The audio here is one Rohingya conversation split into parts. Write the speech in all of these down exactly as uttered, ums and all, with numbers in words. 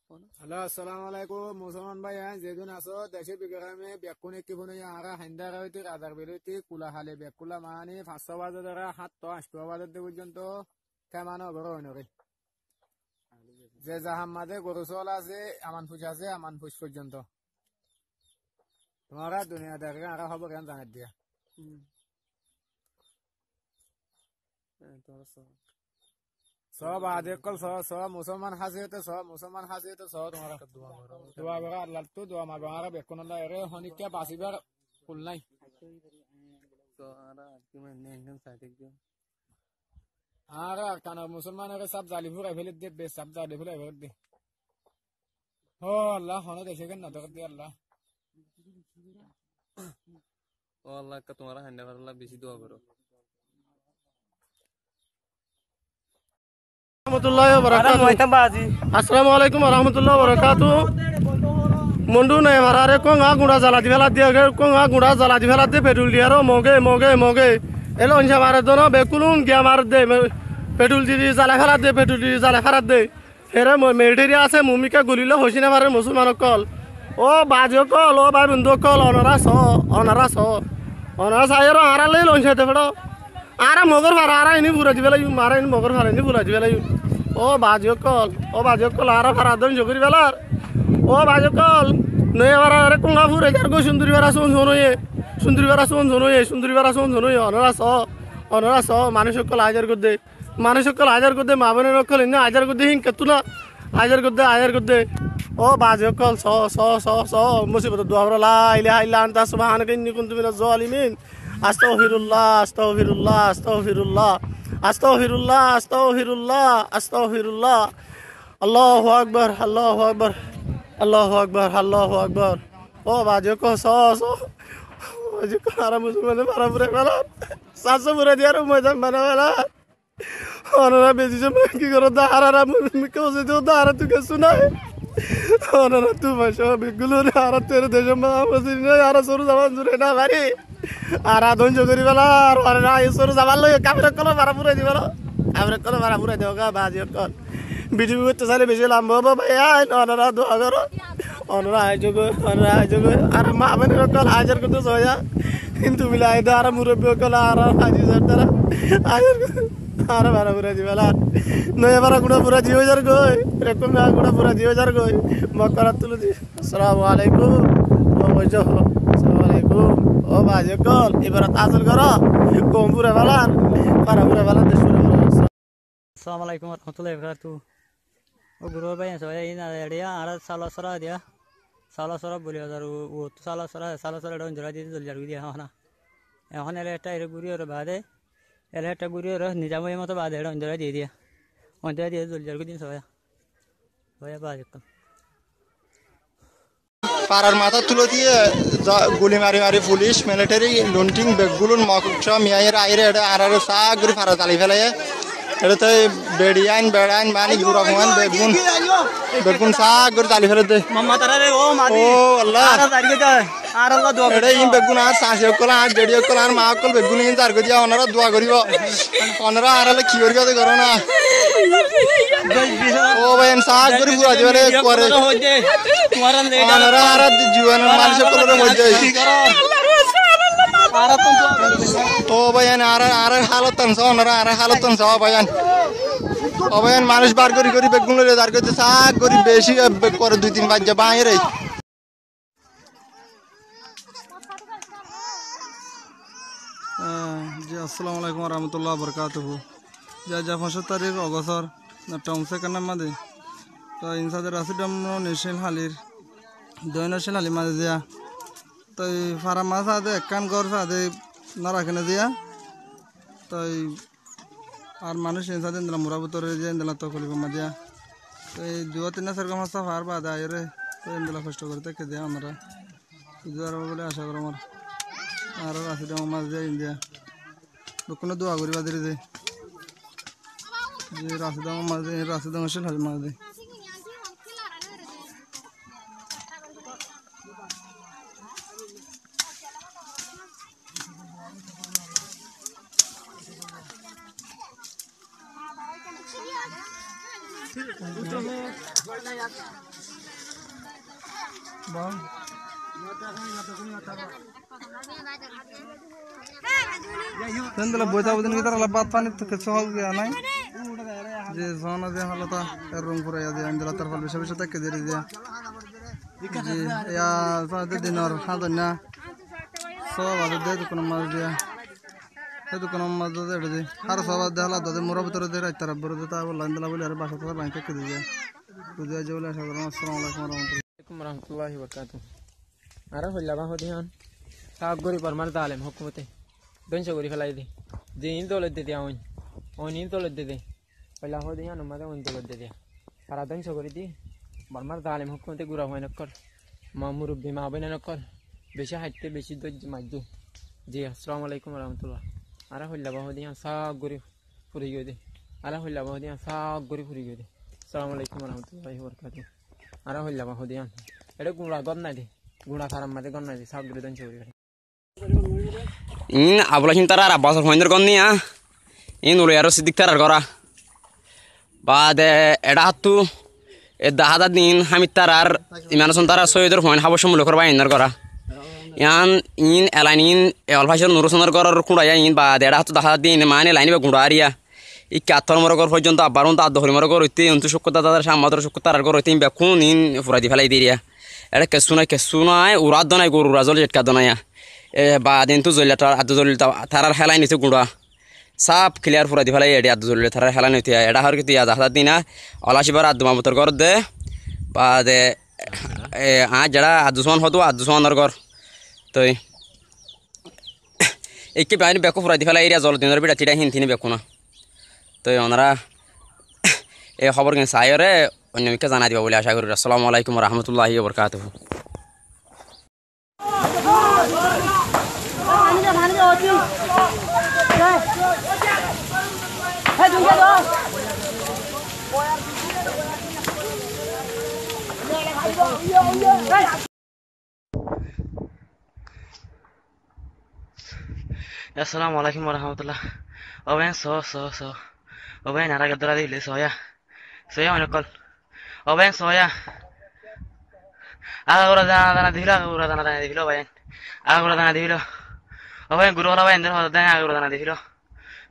Halo, assalamu alaikum. Musolman bái, aññí zedún asó, decé bigráme, bekkún ekki fúne, añára Haindara óiti, Razar Bil óiti, Kula Hali, Bekkúla Maáni, fañs só bazar dóra, háñt tó, añc tó bazar dé foijjonto, kemano goró óinore. Ze zahan mazé goru sóol asé, aman fuc asé, aman fuc foijjonto. Tuáñra duniyadar añára hóbor yián zanai diya. Hmm. Eh, tuáñra só. Só, baázi ókkol só, só, musolman hásiyete só, musolman hásiyete só, tuáñra. Dua goró, Allattú dua magó, añára bekkúnolla eré honikka basibar kul nái. Só, añára ar ki mane engán sai táikkum. Añára Arkanor musolmanoré saf zali furai félaidde, bes saf zali furai félaidde. Ó Allah, honó decé ken no dóre de Allah. Ó Allah, ekka tuáñra Haindara Allah beci dua goró. Warahmatullahi wabarakatuhu. Assalamu alaikum warahmatullahi wabarakatuhu. Mundu ne farare konga gura zala di féladde, konga gura zala di féladde, petrol di aró moge, moge, moge. Elon se mare dono, bekkún giya mare de, me-, petrol di di zala féladde, petrol di di zala féladde. Ere mo-, militeri asé, mumika gulile hoci no fare musolman ókkol. Ó baázi ókkol, ó bái bondú ókkol, onorá só, onorá só. Onorá sai aró añára loi lon saite fero. Añára mogor fara, añára ini furai di félaiyum, añára ini mogor fara, ini furai di félaiyum. Ó baázi ókkol, ó baázi ókkol, añára fara dóngco gorí félar. Ó baázi ókkol, noiya fara are konga furai zargoi, sunduri fara sun sun óiye, sunduri fara sun sun óiye, sunduri fara sun sun óiye, onorá só, onorá só, manúic ókkol aizar goddé. Manúic ókkol aizar goddé, maa boin ókkol inna aizar goddé, hín kettú na. Aizar goddé, aizar goddé. Ó baázi ókkol, só, só, só, só, musibotor dua goró, la ilaha illa anta subhanaka inni kuntu minaz zalimin. Astagfirullah, astagfirullah, astagfirullah. Astagfirullah, astagfirullah, astagfirullah. Allahu akbar, Allahu akbar. Allahu akbar, Allahu akbar. Ó baázi ókkol, só, só. Baázi ókkol, añára musolmane fara furai félar. Saf só furai di aró moidan banai félar. Onorá beci somoi ki goró de, añára, añára mu-, mikká hossé de, añára tu kessú nai. Onorá tu maicó beggún, añára tu ere decór mazé añára soru zaman zuri no fari. Añára dóngco gorí félar, onorá aiyó soru zaman loi kafer ókkolor fara furai di félo. Kafer ókkolor fara furai di félo, baázi ókkol. Bidiyo goitté sailé beci lamba óibo bái, ain, onorá dua goró. Onorá aizogói, onorá aizogói. Añára maa boin ókkol aizar goddé sóiya. Kintu bilai de añára murobbi ókkol añára aizar tará. Aizar goddé. Añára fara furai di félar. Noiya fara gura furai di ói zargoi. Rekkon fara gura furai di ói zargoi. Mokkora tulodi. Assalamu alaikum. Ó boijo. Assalamu alaikum. Ó baázi ókkol. Ibarat asól goró. Koum furai félar. Fara furai félar. Dec furai félar. Assalamu alaikum warahmatullahi wabarakatuhu. Ó gurúr bái, aññí sóiya iín ar eriya, añára Sala Sora diya. Sala Sora buli bazar u-, uottú Sala Sora, Sala Sora ere onjora diye de zoli zargoi diya, ehón. Ehón ele ekká ere guri ore baade, ele ekká guri ore nizam óiye moto baade ere onjora diye diya. Onjora diye de zoli zargoi diya sóiya. Sóiya baade ekkán. Farar matá tulódiye za-, guli mari mari fulic, militeri, lunting, beggún mokok só miyaiyóre aiyóre eçé añáráre sák gorí fara zali félaiye. Eçé toi beçi ain, beça ain, mani gura fuain beggún, beggún sák gorí zali félaiye de. Ó Allah. Eçé iín beggún añár sasi ókkol, añár jeçi ókkol, añár maa ókkol beggún iín zargoi diya, onorá dua goríbo. Onorá añárálla ki goríba de goró na. Ó bái, en sák gorí fura diba de kuare. Onorá añára juwan manúic ókkolore hoiddé. Ó bái, en añára, añárar hálot tán só, onorá añárar hálot tán só, ó bái, en. Ó bái, en manúic bar gorí gorí beggún loi zargoi de, sák gorí beci, e, be-, kuare dui tin baijja báñgi re. Ah, ji, assalamu alaikum warahmatullahi wabarakatuhu. Ji, aijja foñcco tarík Ogostor, Natta Umse Kanna mazé. Toi iín sáde Rasidom Neshil Halir, Doino Neshil Halir mazé diya. Toi fara mazé sáde ekkán gór sáde no raké ne diya. Toi ar manúic iín sáde endilla mura bútore diya, endilla tokolif mazé diya. Toi dui tinna sair gór mazé far baade aiyóre, toi endilla hosto gorí táke diya onorá. Buzí faribá buli acá gorí añára. Añára Rasidom mazé diya iín diya. Bekkúne dua goríba de. Ji, Rasidom mazé, Rasidom Neshil Halir mazé. Héndilla boita boita niki tará bát faní to kessú hál giya nái. Ze zona ze hálot, er rung furai ze endilla tarfal beci beci táke deri ze. Ji, ya, sa de dinor há donna. Só baade de dukkanor mazé diya. Hé dukkanor mazé de eçé de. Hár só baade de hálot de mura bútore de raitta rabbor de ta bolla endilla buli ar basa tasa báñgi táke de ze. Buzí aijjó buli aca gorí. Assalamu alaikum warahmatullah. Alaikum warahmatullahi wabarakatuhu. Añára hoilla bá hoó de yián, sáf gorí Bormar zalem hókumote dóngco gorí félai de. Ze iín dóloidde diya oin, oin iín dóloidde de. Hoilla hoó de yián, ummade oin dóloidde diya. Tará dóngco gorí di, Bormar zalem hókumote gura fuain ókkol, ma murubbi ma bóinain ókkol, beci háitte, beci dóijje maijje. Ji, assalamu alaikum warahmatullah. Añára hoilla bá hoó de yián, sáf gorí furi giyói de. Añára hoilla bá hoó de yián, sáf gorí furi giyói de. Assalamu alaikum warahmatullahi wabarakatuhu. Añára hoilla bá hoó de yián. Eçé guñça gór nái de. Guñça farar mazé gór nái de. Sáf gorí dóngco gorí félaiye. Iín Abul Hácim tarár Abbasor fuaindór gór niya. Iín Uliyar Siddik tarár gór. Baade eçé háttú edde házar din Hámid tarár, Imam Hosen tarár, Sóiyodor fuain Hábocor mulukor báiyaindór gór. Yián iín elain iín e Olfacor Nur Hosenor góror kúñça iín. Baade eçé háttú dahá din maáni elain íba guñça ariya. Íkka attó nombor gór foijjonto abbar untú addo hori nombor gór óite, untú cúkkur dada, Cámmador cúkkur tarár gór óite, ín bekkún iín furai di félai diriya. Eçé kessú nái, kessú nái, ura addo nái, goru ura zoli zetka addo nái. E, baade untú zolila ta-, addo zolila ta-, tarár hélain óite guñça. Sáf kiliyar furai di félai, eçé addo zolila tarár hélain óite. Eçé hoór ki tuñí dahá din Olfac íbar addu mamutor gór de, baade, e, añár zeçá addu suan hoó de, addu suanor gór. Toi Ikká bekkún furai di félai, eriya zolor dinor bíça tiça hín tin bekkún. Toi onora e hóbor gín saiyóre oinno mikká zanai diba buli acá gorí. Assalamu alaikum warahmatullahi wabarakatuhu. Assalamu alaikum warahmatullah. Ó báiyain, só, só, só. Ó báiyain, añára gát dóra dile, sóya. Sóya, mane kol. Ó báiyain, sóya. Agagura dana dana difilo, agagura dana dana difilo, báiyain. Agagura dana difilo. Ó báiyain, guru hola báiyain, der hola dana, agagura dana difilo.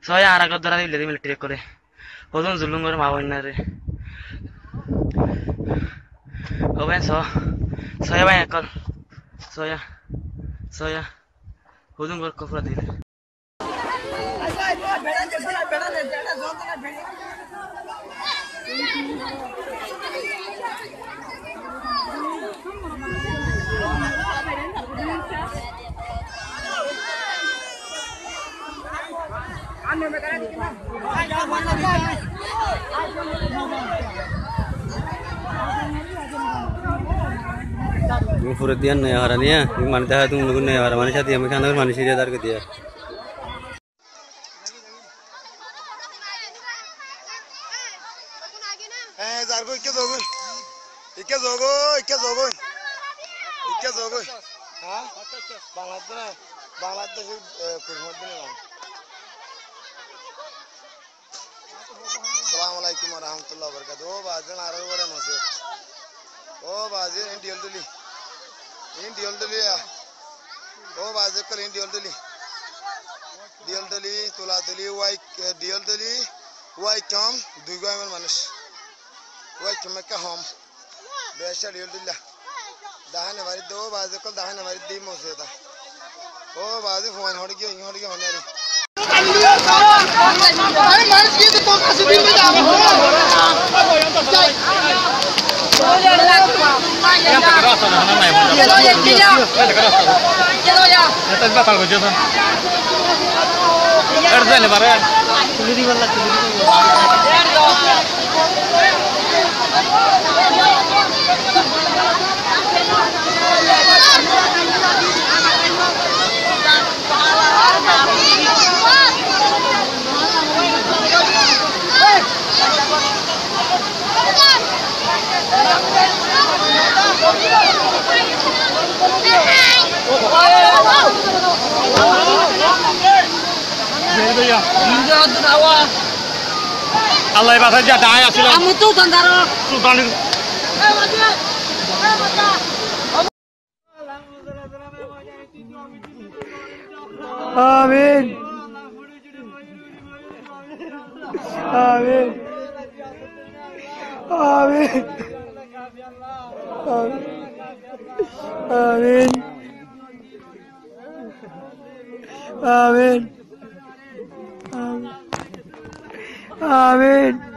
Sóya, añára gát dóra dile, di militari ókkole. Hodún zulum goré ma boinnare. Ó báiyain, só. Sóya báiyain ókkol. Sóya. Sóya. Hodún goré kofra dile. Nú fure diyan nai hara niya, nú mani daha tum nú nai hara mani sadi ami khana mani siri dar ke diya. Eh, zargo, ikke zogo. Ikke zogo, ikke zogo. Ikke zogo. Ha? Bangladesh na? Bangladesh, eh, kurma din na. Assalamu alaikum warahmatullahi wabarakatuh. Ó bazi, añárar uore mosibot. Ó bazi, iín diyol duli. Iín diyol duli, ya. Ó bazi, ókkol iín diyol duli. Diyol duli, tula tuli, wai, eh, diyol duli, wai kom, dui gó emel manúic. Wai kom ekka hom. Beca diyol duli. Dahá no faridde, ó bazi ókkol dahá no faridde, mosibot. Ó bazi, fuain hoçé giyé, iín hoçé giyé, honé ari. Allah basaiyé, dai asílam. Amu tu bandaro. Sudan. Amin. Amin. Amin. Amin. Amin. Amin. Amin.